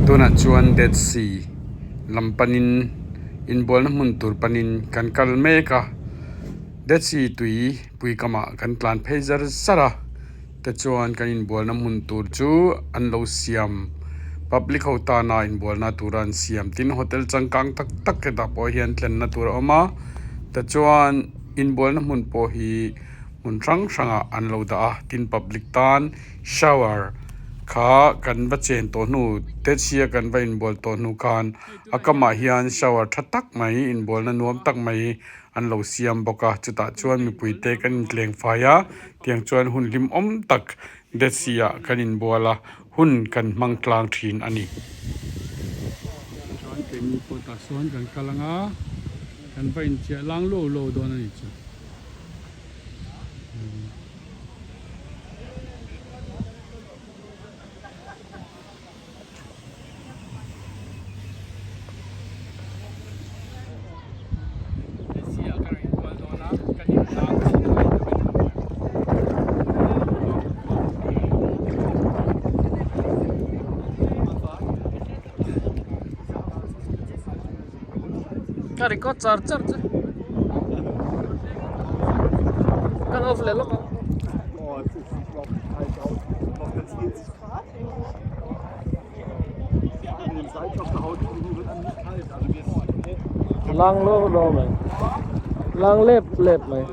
Tunah chuan Dead Sea lam panin inbualna hmun tur panin kan kal mek a, Dead Sea tui pui kamah kan tlan phei zar zar a, tichuan kan inbualna hmun tur chu an lo siam public ho tana inbualna tura an siam tin hotel changkang tak tak hetah pawh hian thlenna tur a awm a, tichuan inbualna hmun pawh hi hmun hrang hrangah an lo dah a, tin public tan shower kha kan va chen tawh hnu Dead Sea a kan va inbual tawh hnu khan a kamah hian shower tha tak mai inbualna nuam tak mai an lo siam bawk a chutah chuan mipui te kan intleng fai a tiang chuan hun hlimawm tak Dead Sea ah kan inbual a hun kan hmang tlang thin a ni. Chuan keini pawh tah sawn kan kal ang a kan va inchiah lang lo lo dawn a ni chu. Ka record char char che kan off leh lawk ang. Lang lo lo mai lang lep lep mai.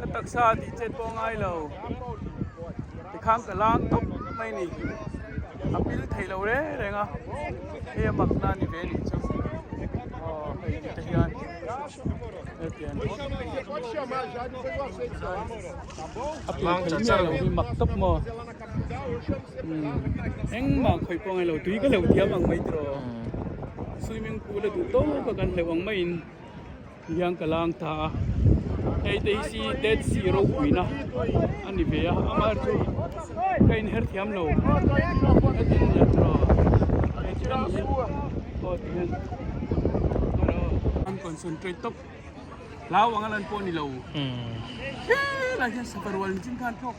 Ka taksa tih chet pawh a ngai lo tikhan ka lang tawp mai a ni a pil thei lo reng reng a hei a mak na a ni ve a nih chu aw hei ti te hian hetiang a pil thei miah lo hi mak tawp maw engmah khawih pawh a ngai lo tui ka hleuh thiam ang mai tiraw swimming pool a duh tawk a kan hleuh ang maiin. Hian ka lang ta a, hei te hi si Dead Sea ropuina a ni ve a, amah chu ka inher thiam lo heti a nia tiraw hei chu en hi aw ti hian an concentrate tawp hlau ang a lan pawh a ni lo helai hian sava rual chin khan thawk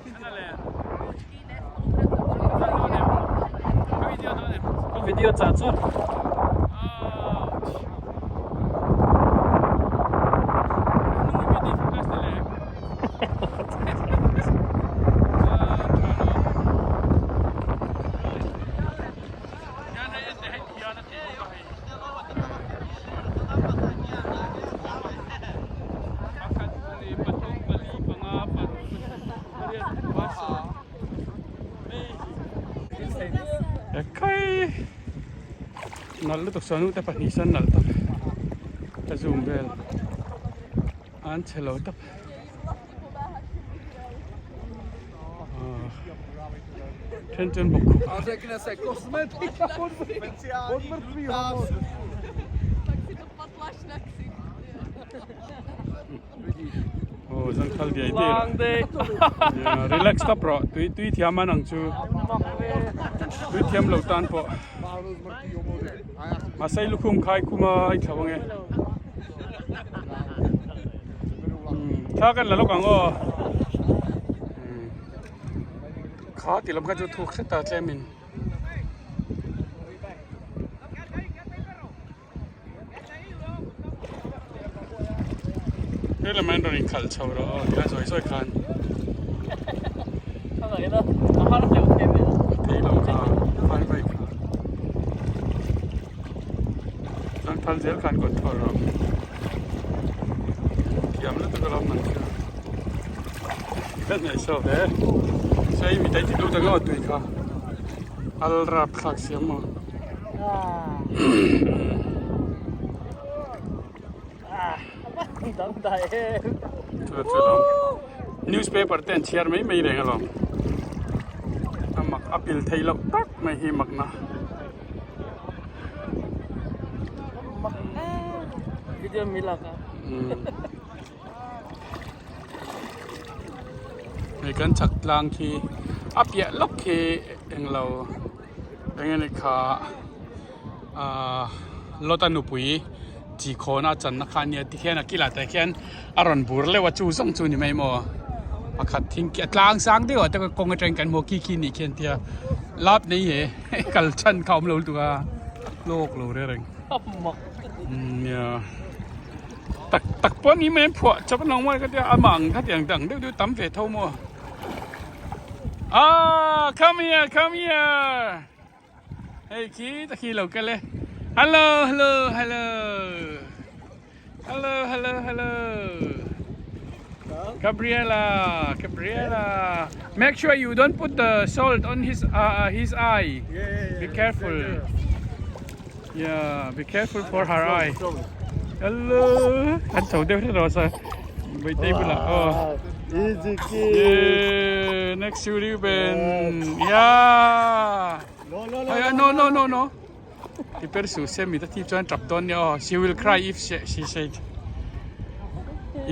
Video chah char. Ekhai nalh lutuk sawn te pahnih sawn nalh tak ka zoom vel an chhe lo tak then chuan bawk khup Aw zan khal diai diai rawh relax tawp rawh tui tui thiam an ang chu tui thiam lo tan pawh mahse i lukhum khai khum a i thlo ange thla kan la lawk ang aw kha ti lam kha chu thuk hret ta tlem in. He lamah hian rawn inkhalh chho rawh aw tikhan zawi zawi khan thei lo kha phai vai kha chuan phal zel khan kawt thawh rawh thiam lutuk alawm nang chu ka hnaih sawk e sawi mi tai ti lut ang aw tui kha al rap thlak siam maw. Newspaper te an chhiar mai mai reng alawm a mak a pil thei loh tak mai hi mak na hei kan chhak tlang khi a piah lawk khi englo. Eng nge ni kha ahh Lota nupui Chi khawn a channa kha ania tikhian a kilah te khian a rawn bur leuh a chu zawng chu ni mai maw pakhat thing a tlang sang deuh ah te kawng atangin kan hmu a khi khi nih khian tia lap nei he kal chhan kha awm lo lutuk a hlawk lo reng reng umm nia tak tak pawh ni mai phuah chawp an lo ngawi ka tia amah ang kha tiang dang deuh deuh tam ve tho maw ah come here come here. Hei khi ta khi lo kal e. Hello hello hello. Hello hello hello. Gabriela, Gabriela. Make sure you don't put the salt on his uh, his eye. Be careful. Yeah, be careful for her eye. Hello. An chho deuh hret rawh sa. Baitei bulah. Oh. Easy kid. Yeah, next to Ruben. Yeah. No, no, no. Ay, no, no, no, no. Ti per su se mi ta thi chuan tap dawn nia aw. She will cry if she, she said.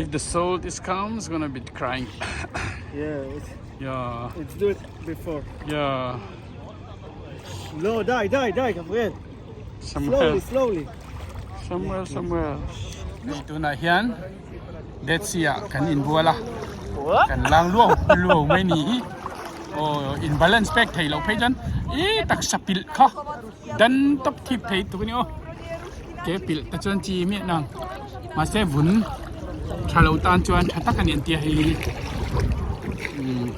If the salt is comes, gonna be crying. Yeah, it's, Yeah, it's do it before. yeah. No, die, die, die, Gabriel. Samuel. Slowly, slowly. Samuel, Samuel. Hei tunah hian Dead Sea ah kan inbual a, kan lang luau luau mai ni hi. Aw in balance pek thei loh phei chuan ih taksa pilh kha dan tawp thip thei tuk a ni aw. Ke pilh te chuan chi miah nang mahse vun tha lo tan chuan tha tak a ni an tia hei hi. Umm.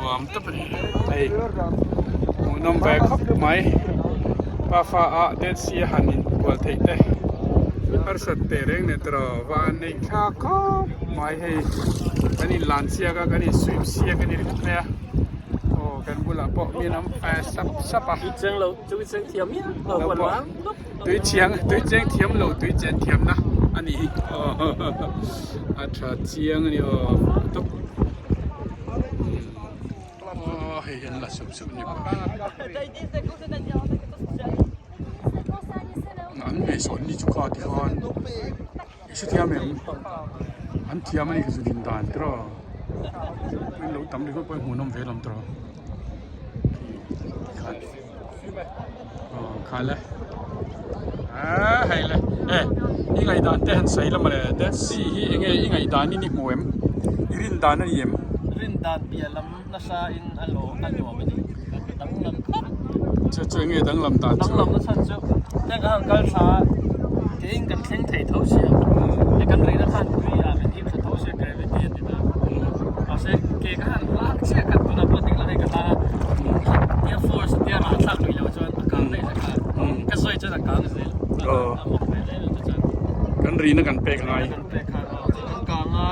Nuam tawp a ni hei hmuhnawm ve khawp mai pafa ah Dead Sea a han inbual theih te harsat teh reng nen tawh van neih thlak khawp mai hei kan inlan chiak a kan in sweep siak a ni ringawt mai a aw kan bulah pawh mi an awm ve sap sap a. Tui chiang tui cheng thiam lo tui chen thiam na a nih hi a tha chiang a ni aw tawp aw hei hian la sup sup a ni bawk an ngaihsawn ni chu kha tikhan i hrethiam em an thiam a ni kha chu din dan te rawh in lo tam ringawt pawh hi hmuhnawm ve lam te rawh tikhan. Aw kha le ah hei le e i ngaihdan te han sawi lam le Dead Sea hi enge i ngaihdan in i hmu em i rin dan a ni em rin dan piah lam nasa in a lo a nuam a ni danglam khawp chu chu enge danglam dan chu danglam na chhan chu heng a han kal thla keiin kan thleng thei tho sia he kan rihna khan tui ah min hip thla tho sia gravity a ti ta mahse ke ka han lak chiah khat tunah pawh ding lam hei ka la a. Tia force tia rah thlak lui loh chuan a kang daih zel kha. Ka sawi chuan a kang zel. A mawk ve hle chu chuan. Kan rihna kan pek a ngai. Kan pek kha kan kang a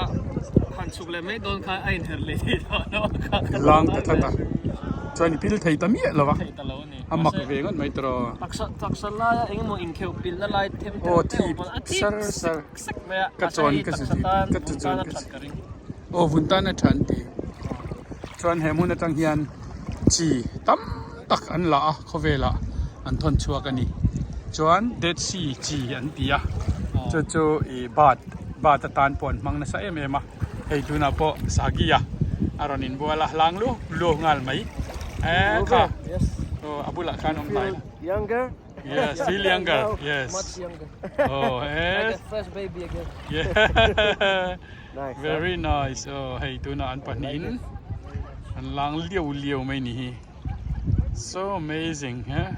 han chhuk leh mai dawn kha a inher leh thei tawh lo a. Lang ta tlat a. Chuan i pil thei ta miah lo va. Thei ta lo a ni. A mak ve ngawt mai tawh. Taksa taksa laia eng emaw inkheuh pilna lai them them te awm a thip sek sek mai a. Ka chawn ka zu ka chu chawn ka zu. Aw vun tan a tha an ti. Chuan he hmun atang hian chi tam tak an la a khawvelah an thawn chhuak a ni. Chuan Dead Sea chi an ti a chu chu ih bat bat atan pawh an hmang nasa em em a hei tunah pawh sagi a a rawn inbual a hlang luau luau nghal mai eh kha aw a bulah khan awm hnai Yes, still younger. Yes. Much younger. Oh, yes. Like a fresh baby again. Yeah. Nice. Very nice. Oh, hei tuna an pahnihin an lang liau liau mai ni hi. So amazing, huh?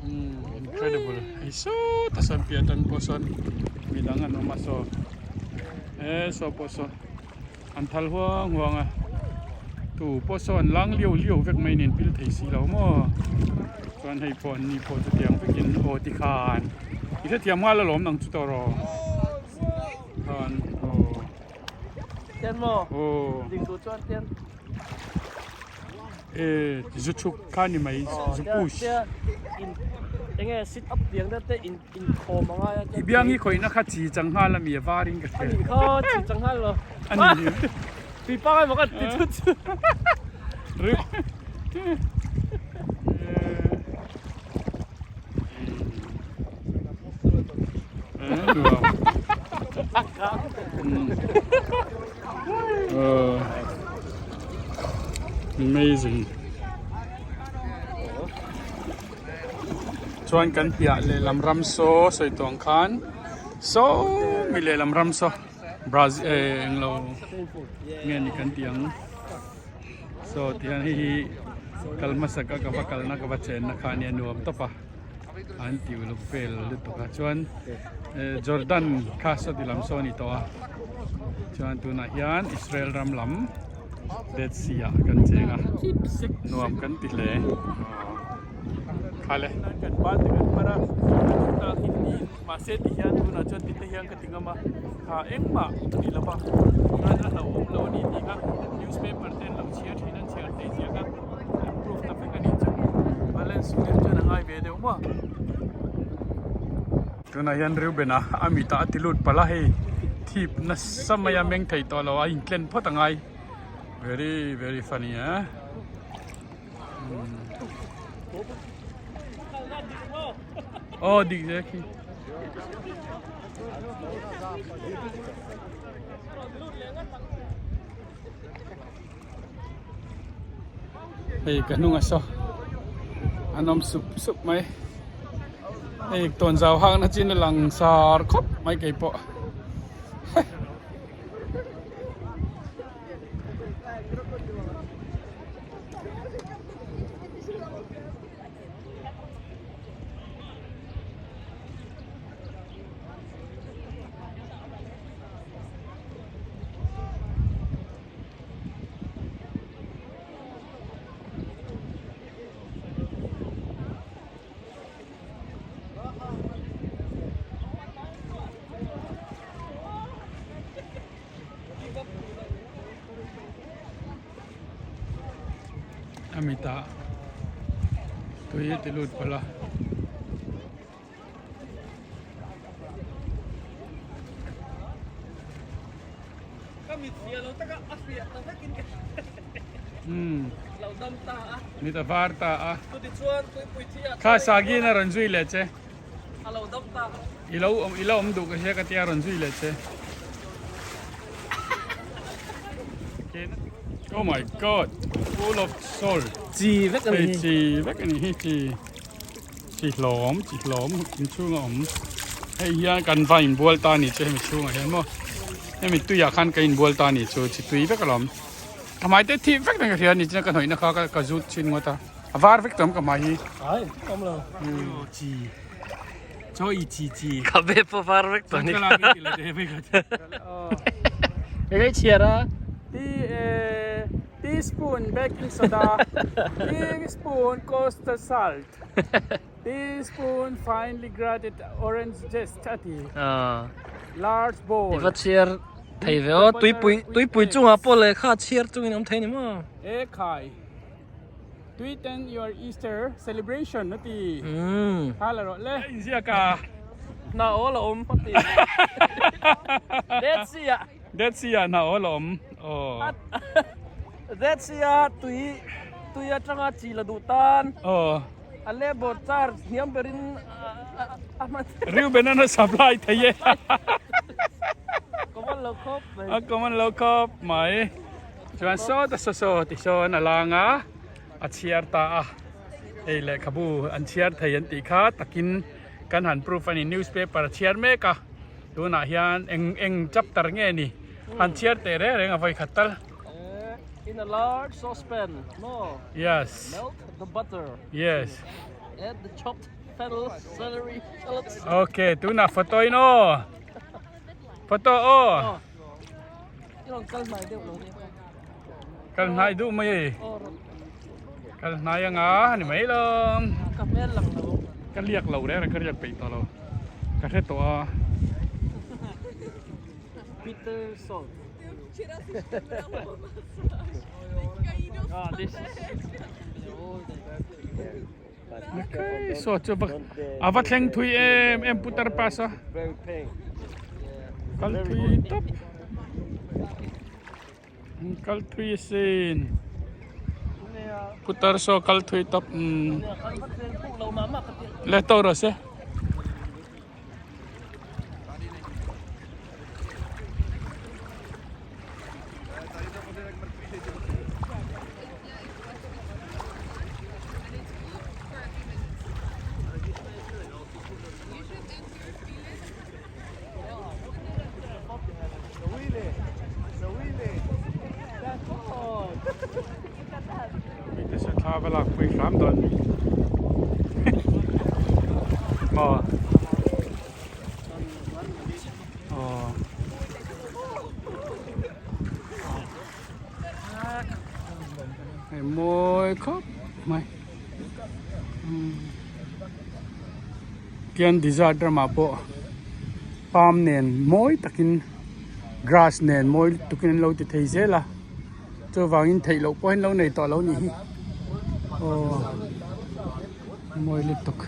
Mm, incredible. Hei so ta sawn piah tan pawh sawn midang an awm a saw. Eh, saw pawh saw. An thal huang huang a. Tu pawh saw an lang liau liau vek mai nen pil thei si lo maw. Chuan hei pawh an ni pawh chutiang vekin aw tikhan. I hrethiam nghal alawm nang chu tawh rawh. Khan aw. Tian maw? Aw. Ding duh chuan tian. E zu chhuk kha ni mai zu push. Enge sit up tiang deuh te in in khawm a ngai a. I biang hi khawihna kha chi chang nghal a mi a var in ka hria. Ani kha chi chang nghal lo. Ani. Tui pangai maw ka ti thut chu. Amazing. Chuan kan piah lehlam ram saw sawi tawh ang khan saw mi lehlam ram saw Brazil eh englo nge ni kan tih ang saw tihian hei hi kal hmasa ka ka va kalna ka va chenna kha ania nuam tawp a an ti uluk vel lutuk a chuan eh Jordan kha saw ti lam saw a ni tawh a chuan tunah hian Israel ram lam Dead Sea ah kan cheng a nuam kan ti hle khale kan ban te kan par a tak hi niin mahse ti hian tunah chuan ti te hian ka ti ngam a ha engmah a ni lo va chuan a hlauhawm lo a ni tih kha newspaper te an lo chhiar thin a chhiar theih ziak a an proof ta vek a nih chu balance lem chuan a ngai ve deuh maw. Tunah hian Reuben-a a mitah a ti lut palh a hei thip nasa mai a meng thei tawh lo a intlen phawt a ngai very very funny eh. Aw dik zel khi. Hei ka hnung a saw an awm sup sup mai hei tawnzau hakna chin a lang sar khawp mai keipawh. A mitah tui a ti lut palh a. Mit a var ta a. Kha Sagin a rawn zui leh che. I lo i lo awm duh ka hria ka tia a rawn zui leh che. Oh my god, full of salt. Chi vek a ni hi. Chi vek a ni hi chi. Chi hlawm chi hlawm inchhung a awm hei hian kan va inbual ta a ni chu hemi chhungah hian maw hemi tuiah khan ka inbual ta a ni chu chi tui vek alawm ka hmai te thih vek reng ka hria a ni chuan ka hnawihna kha ka zut chhin ngawt a a var vek tawh ang ka hmai hi ai awm lo chi chaw i chi chi ka be pawh var vek tawh ni Eng chhiar a Teaspoon baking soda teaspoon coastal salt Teaspoon finely grated orange zest a ti. Large bowl. I va chhiar thei ve aw tuipui tuipui chungah pawh lehkha chhiar chungin awm thei ni maw. E khai. Tweeten your Easter celebration a ti. Kha la rawh le. Inziak a. Hna awl a awm a ti. Dead Sea ah. Dead Sea ah hna awl a awm. Aw. Dead Sea a tui tui atanga chi la duh tan. Aw. A labour charge hniam berin a hman. Reuben an a supply thei e. Common lo khawp mai. A common lo khawp mai. Chuan saw ta saw saw ti sawn a lang a, a chhiar ta a. Hei lehkhabu an chhiar thei an tih kha takin kan han proof a ni newspaper a chhiar mek a. Tunah hian eng eng chapter nge ni han chhiar teh reng reng a vawi khat tal. In a large saucepan, no. Yes. Melt the butter. Yes. Add the chopped fennel, celery, shallots. Okay, tunah photo in aw. Photo aw. Kal hnai duh mai e. Kal hnai anga ni mai lo. Ka hmel lang lo. Ka liak lo reng reng ka riak peih tawh lo. Ka hre tawh a. Bitter salt. Ah, this is Okay, so chu va ava thleng thui em em putar pass a. Kal thui tawp. Kal thui asin. Putar saw kal thui tawp. Le to rawh se. Mite se thla va lak pui hram dawn mi maw aw hei mawi khawp mai Tian desert ramah pawh palm nen mawi takin grass nen mawi lutukin an lo ti thei zel a chuvangin theih loh pawh hi an lo nei tawh lo nih hi aw mawi lutuk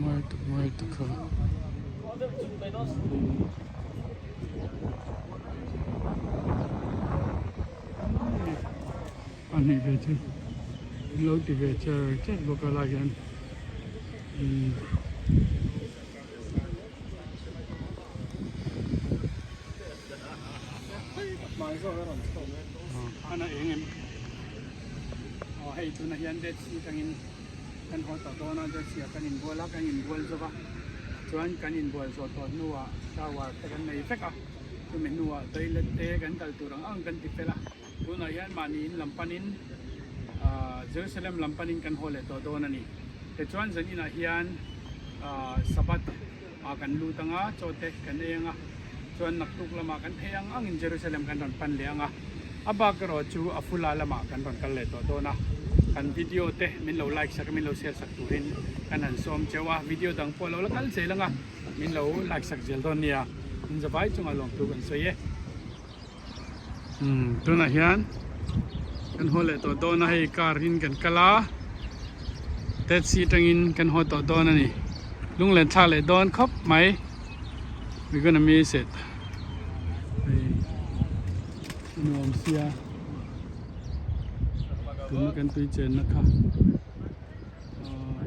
mawi lutuk mawi lutuk ho. A hnih ve chu an lo ti ve char char bawk a lai hian umm a eng em aw hei tunah hian Dead Sea atangin kan haw tawh dawn a Dead Sea ah kan inbual a kan inbual zawk a chuan kan inbual zawh tawh hnuah shower te kan nei vek a chumi hnuah toilet te kan kal tur ang ang kan ti fel a. Tunah hian mahni in lam panin ahh Jerusalem lam panin kan haw leh tawh dawn a ni. Tichuan zan inah hian ahh Sabbath ah kan lut ang a, chaw te kan ei ang a, chuan naktuk lamah kan thei ang angin Jerusalem kan rawn pan leh ang a, a bak erawh chu a fula lamah kan rawn kal leh tawh dawn a. Kan video te min lo like sak a, min lo share sak turin kan han sawm cheu a, video dang pawh lo la kal zel ang a, min lo like sak zel dawn nia. Inzavai chungah lawmthu kan sawi e. Umm tunah hian kan haw leh tawh dawn a hei car in kan kal a taxi atangin kan haw tawh dawn a ni lunglen thlak leh dawn khawp mai we gonna miss it hei a nuam sia tuna kan tui chenna kha ahh.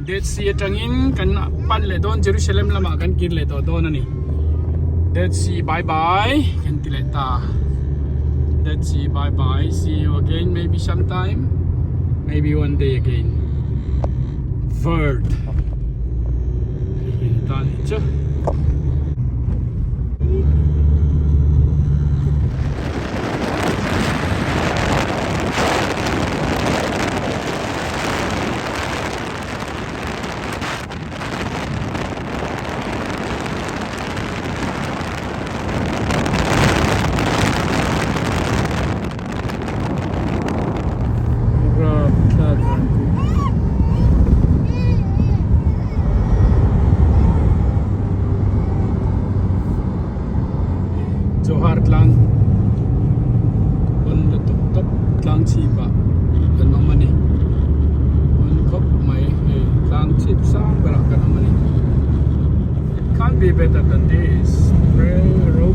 Dead Sea atangin kan pan leh dawn Jerusalem lamah kan kir leh tawh dawn a ni. Dead Sea bye bye kan ti leh ta. Dead Sea bye bye see you again maybe sometime maybe one day again. Vert hei hi ta ni chu. Johar tlang pawn lutuk tawp tlang chhip ah kan awm a ni pawn khawp mai hei tlang chhip sang berah kan awm a ni it can't be better than this ro.